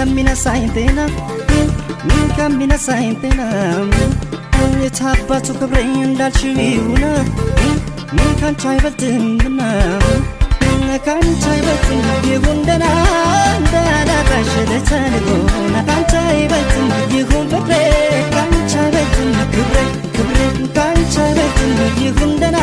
ከሚነሳኝ ጤና፣ ከሚነሳኝ ጤና። የታባቱ ክብሬ እንዳልሽው ይሁን፣ ካንቺ አይበልጥምና፣ ካንቺ አይበልጥም። ይሁን ደህና፣ እንዳላጣሽ ልተልጎና። ካንቺ አይበልጥም፣ ይሁን ፍቅሬ። ካንቺ አይበልጥም ክብሬ፣ ክብሬ። ካንቺ አይበልጥም፣ ይሁን ደህና።